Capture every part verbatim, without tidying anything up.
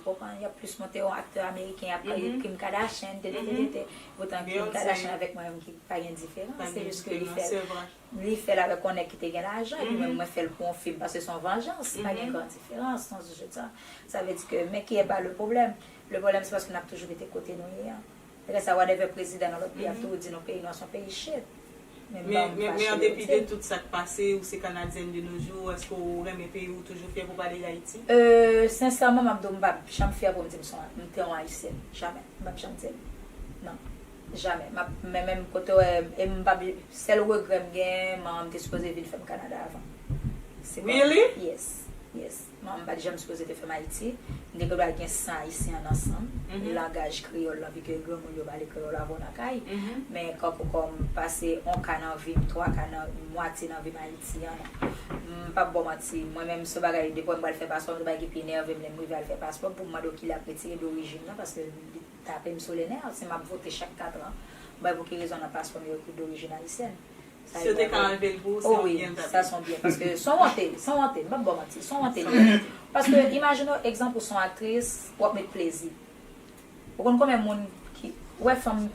Konprann, y ap plis montre yon aktè ameriken ap pale Kim Kardashian, tete, tete. Poutan Kim Kardashian avèk mwen menm ki pa gen diferans, se jis ke li fè li fè l avèk yon nèg ki te gen lajan, epi mwen, mwen fè l pou yon fim, paske se yon vanjans, pa gen gran diferans, nan sou je di. Sa vle di ke, men ki e pa le pwoblèm? Le pwoblèm, se paske n ap toujou rete kote nou ye a. Rès sa, whatever prezidan nan lòt peyi ap toujou di nou peyi nou an se yon peyi shit. Men, men, men an depi de tout sa k pase, ou se Kanadyèn de nos jours, èske ou renmen peyi w, ou toujou fyè pou pale d Ayiti? Euh, sensèman, m ap di w, m p ap janm fyè pou m di m se yon, m te yon Ayisyèn. Jamè. M p ap janm di l. Non. Jamè. M ap, men menm kote w wè, e m p ap, sèl regrè m gen, manman m te sipoze vin fè m Kanada avan. Se pa Really? Yes. Yes. Manman m pa t janm sipoze te fè m Ayiti. M te dwe gen san ayisyen nan san m. Langaj kreyòl lan, vi ke granmoun yo pale kreyòl avè w nan kay. Men kankou kòm pase yon ka nan vi m, twa ka nan, mwatye nan vi m Ayiti an, non. M p ap ba w manti, mwen menm se yon bagay, depi m pral fè paspò, m se bagay ki pi enève m lè m rive al fè paspò pou m mande w kilè ap retire dorijin nan, paske li tape m sou le nè, si m ap vote chak katran, m bay pou ki rezon nan paspò m yo ekri dorijin ayisyèn. Si yo te ka anlve l pou ou, se yon byen l t ap ye. Sa se yon byen, paske se yon wonte, se yon wonte, m p ap ba w manti, se yon wonte li ye. Paske imajine w, egzanp, ou se yon aktris, w ap met plezi. Ou konn konbyen moun ki, ou wè fanm,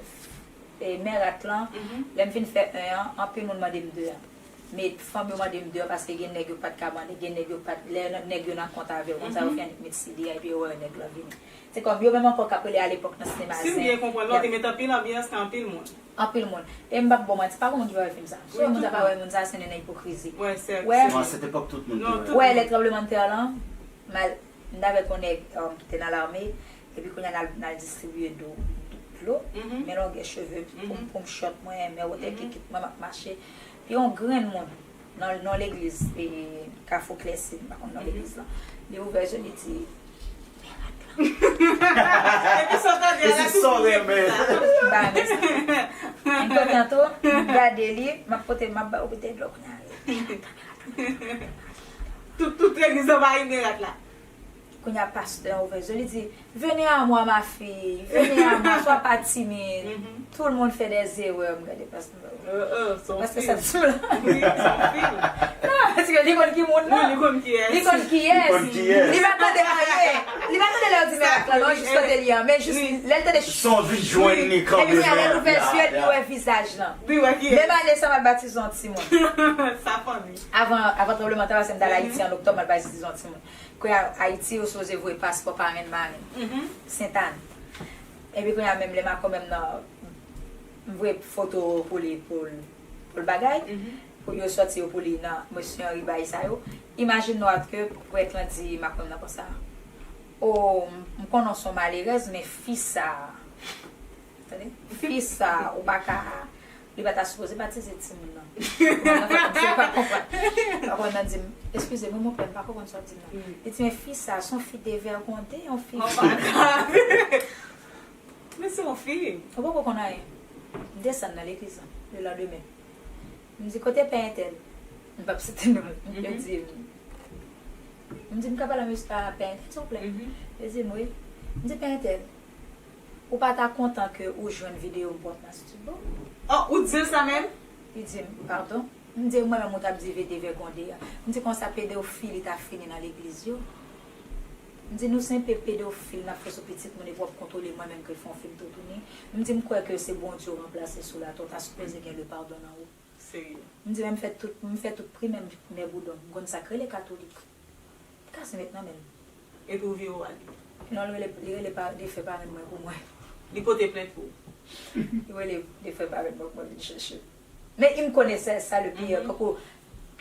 e, Mèrat lan, lè m fin fè en an, anpil moun mande m de an. Men fanm yo mande m de an paske gen nèg yo pa t ka mande, gen nèg yo pa t, lè nèg yo nan kont avè w, konsa yo fè annik met sidi a epi yo wè nèg lan vini. Se kòm yo menm ankò k ap rele alepòk nan sinema zen. Si m byen konprann la, w te met anpil anbyans nan anpil moun. Anpil moun. E m p ap ba w manti, pa gen moun ki pa wè fim sa. Si yon moun sa pa wè moun sa, se nenè ipokrizi. Wè, sè, wè, sè. Bon, à cette époque, tout moun te wè. Wè, lè tranblemanntè lan, m al, m t avèk yon nèg, um, ki te nan lame, epi kounye a n al, n al distribiye dlo, dlo, men longè cheve, pou m, pou m chòt mwen, men wotè kikit mwen, m ap mache. Epi yon grenn moun, nan, nan legliz, e, Kafou Klèsin, m pa konn nan legliz lan. Li ouvè je, li di, "Men rat lan." Epi sa w tande a la, tout moun te di sa. M pa renmen sa. M kontan tou, m gade li, m ap pote, m ap ba w bouteyi dlo kounye a. Tout, tout legliz anvayi men rat la. Kounye a pastè an ouvè je, li di, "Venez à moi, ma fille, venez à moi, sois pas timide." Tout le monde fait des erreurs. M gade pastè an. Paske sa t sou la. Wi, se yon fim. Non, paske li konn ki moun nan. Wi, li konn kiyès. Li konn kiyès. Li konn kiyès. Li pa tande anyen. Li pa tande lè yo di men rat lan, non, jis kote li an. Men jis lè l tande. Son vin jwenn li kanpe. Epi kounye a lè l ouvè je l, li wè vizaj lan. Li wè kiyès. Menm ane sa m al batize yon timoun. Sa fanmi. Avan, avan tranblemanntè, paske m t al Ayiti an oktòb, m al batize yon timoun. Kounye a, Ayiti, yo sipoze voye paspò parenn, marenn. Sentàn. Epi kounye a, menm lè makomè m nan, m voye foto pou li, pou l, pou l bagay, pou yo sòti yo pou li nan, mesye Henri bay sa yo. Imajine nou ke prèt lan di makomè m nan konsa, "O, m konnen w se yon malerèz, men fi sa a." Tande? Fi sa, ou pa ka, li pa ta sipoze batize timoun nan. Mwen, nan fwa, m pa konprann. Makomè m nan di m, "Eskize m, wi, monpè, m pa konprann sa w ap di m nan." Li di, "Men fi sa, se yon fi devègonde, yon fi." Oh my God. Men se yon fi. Ou poko konn anyen. M desann nan legliz lan, le landemen. M di, "Kote pè entèl?" M p ap site non l. Yo di m, m di, "M ka pale a mesye, a pè entèl, silvouplè?" Yo di m, "Wi." M di, "Pè entèl, ou pa ta kontan ke ou jwenn videyo m pou w ap mastibe w?" Oh, ou di l sa menm? Li di m, "Padon?" M di, "Mwen menm ou t ap di vide vègonde a." M di, "Konsa pedofili ta fini nan legliz yo?" M di, "Nou se enpe pedofil n ap fè sou pitit moun epi w ap kontwole mwen menm ke fè yon fi m toutouni." M di, "M kwè ke se Bondye w ranplase sou latè, w ta sipoze gen le padon nan ou." Serye. M di, "Men m fè tout, m fè tout primè m, primè boudon. M konn sa k rele katolik." Kase met nan men l. Epi w vire w ale. Non, li rele, li rele pa, li fè parenn mwen pou mwen. Li pote plent pou ou? Li rele, li fè parenn mwen pou mwen vin chèche. Men m konnen se sa le pire, kankou,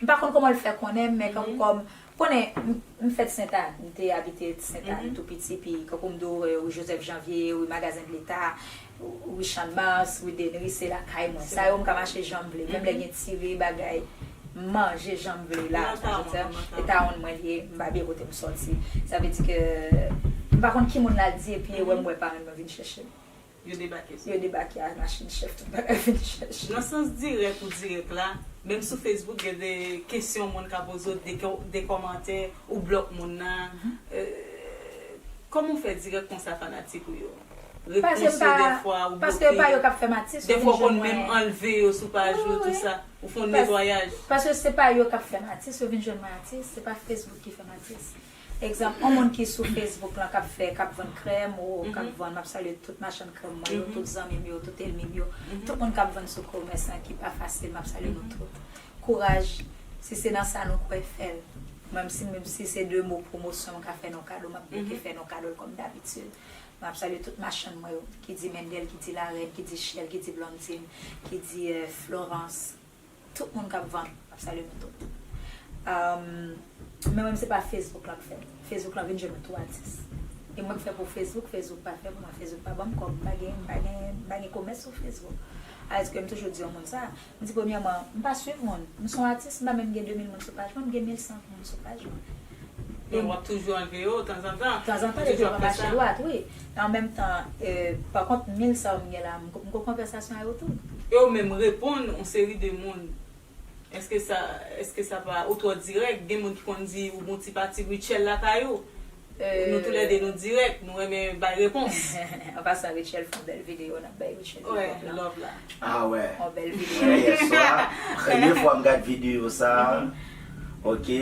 m pa konn kòman l fè konnen m, men kankou kòm, konnen, m, m fèt Sentàn, m te abite Sentàn tou piti, pi kankou m di w, rue Joseph Janvier, rue Magasin de l'État, rue Champ de Mars, rue Denry, se lakay mwen. Sa yo m ka mache jan m vle, menm lè gen tire bagay, m manje jan m vle la, e tawon mwen li ye, m pa byen kote m sòti. Sa vle di ke m pa konn ki moun l al di, epi e wè m wè parenn mwen vin chèche m. Yo debake sou. Yo debake a machin chèf, tout bagay vin chèche. Nan sans dirèk ou dirèk la, menm sou Facebook, gen de kesyon moun ka poze w, de kò-, de kòmantè, ou blòk moun nan. Euh, kòman w fè dirèk konsa fanatik ou yo? Repons yo dèfwa, ou bloke. Paske pa yo k ap fè m atis, yo vin jwenn mwen. Dèfwa w konn menm anlve yo sou paj ou, tout sa. Ou fè yon netwayaj. Paske se pa yo k ap fè m atis, yo vin jwenn mwen atis, se pa Facebook ki fè m atis. Egzanp, yon moun ki sou Facebook lan k ap fè, k ap vann krèm ou k ap vann, m ap salye tout machann krèm mwen yo, tout zanmi m yo, tout ènmi m yo, tout moun k ap vann sou komès lan ki pa fasil, m ap salye nou tout. Kouraj, si se nan sa nou kwè, fè l. Menm si, menm si se de mo pwomosyon m ka fè nou kado, m ap byen fè nou kado l kòm dabitid. M ap salye tout machann mwen yo, ki di Mendel, ki di Larèn, ki di Shell, ki di Blondine, ki di, euh, Florence. Tout moun k ap vann, m ap salye nou tout. Um, men mwen, se pa Facebook lan k fè m. Facebook lan vin jwenn mwen tou atis. E mwen k fè pou Facebook, Facebook pa fè pou mwen, Facebook pa ban m kòb, m pa gen, m pa gen, m pa gen komès sou Facebook. Alòske m toujou di yon moun sa, m di premyèman, m pa swiv moun. M se yon atis, m pa menm gen de mil moun sou paj mwen, m gen mil san moun sou paj mwen. E w ap toujou anlve yo tanzantan. Tanzantan, epi yo pa mache dwat, wi. Men an menm tan, euh, pa kont mil sa yo m gen la, m ko- m ko konvèsasyon a yo tou. E w menm reponn yon seri de moun. Èske sa, èske sa pa ou twò dirèk? Gen moun ki konn di ou gon ti pati Rutshelle lakay ou. Nou toulède nou dirèk, nou renmen bay repons. An pasan, Rutshelle fè yon bèl videyo, n ap bay Rutshelle love la. Ah ouais. Yon bèl videyo. Yè swa, premye fwa m gad videyo sa. Ok.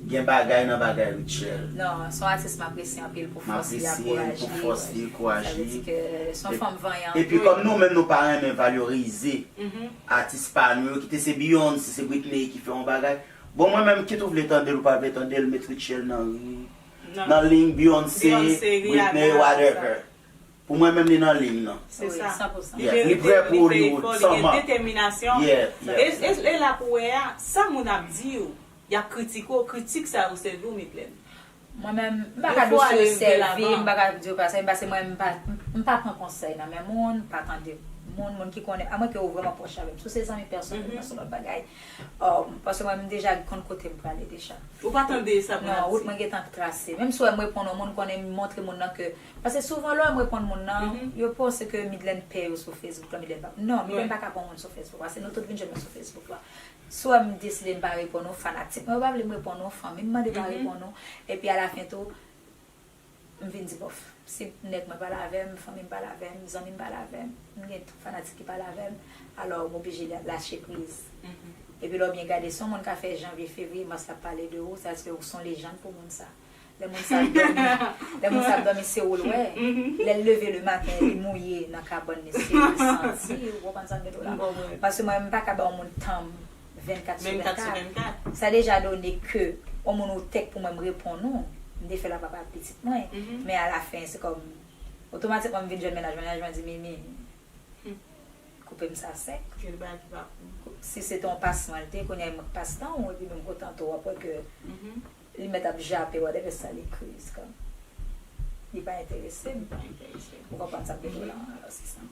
Gen bagay nan bagay Rutshelle. Non, se yon atis m apresye anpil pou fòs li, akouraj li. Pou fòs li, kouraj li. Sa vle di ke se yon fanm vanyan. Epi kòm nou menm nou pa renmen valorize atis pa nou yo, kite se Beyoncé, se Britney ki fè yon bagay. Bon, mwen menm, kit ou vle tande l ou pa vle tande l, met Rutshelle nan ri, nan liy Beyoncé, Britney, whatever. Pou mwen menm, li nan liy nan. Se sa. Li prè pou Hollywood, li gen detèminasyon. E la pou wè a, sa moun ap di yo, y ap kritike w, kritik sa yo sèvi w, Midlène. Mwen menm, m pa ka di w sèvi, m pa ka di w pa sèvi, paske mwen, m pa, m pa pran konsèy nan men moun, m pa tande moun, moun ki konnen, amwenke ou vrèman pwòch avè m. Si w se zanmi pèsonèl mwen, se lòt bagay. Paske mwen, m deja konn kote m prale deja. Ou pa tande sa moun ap di? Non, wout mwen gentan trase. Menm si w wè m reponn yon moun, konnen m montre moun nan ke, paske souvan lè w wè m reponn moun nan, yo panse ke Midlène pè yo sou Facebook la, Midlène pa, non, Midlène pa ka pran moun sou Facebook la, se nou tout vin jwenn mwen sou Facebook la. Si w wè m deside m pa reponn ou, fanatik mwen yo pa vle m reponn ou, fanmi m mande m pa reponn ou, epi alafen tou, m vin di bòf. Si nèg mwen pale avè m, fanmi m pale avè m, zanmi m pale avè m, m gen tout fanatik ki pale avè m, alò m oblije la- lache priz. Epi lè w byen gade, si yon moun ka fè janvye, fevriye, mas l ap pale de ou, sa vle di ke ou se yon lejann pou moun sa. Lè moun sa ap dòmi, lè moun sa ap dòmi, se ou l wè. Lè l leve le maten, li mouye nan kabann li, se ou l santi, ou konprann sa m vle di w la? Paske mwen, m pa ka ba yon moun tan m vennkat sou vennkat. Sa deja done ke yon moun ou tèk pou mwen, m reponn ou, m te fè l a papa pitit mwen, men alafen, se kòm, otomatikman, m vin jwenn mennaj, mennaj mwen di, Mimi, koupe m sa sèk. Si se te yon pasman l te, kounye a e mwen k pastan ou, epi menm kote an tou, w ap wè ke li mèt ap jape, whatever sa li kriz, kòm li pa enterese m. Ou konprann sa m vle di w la, alò se sa.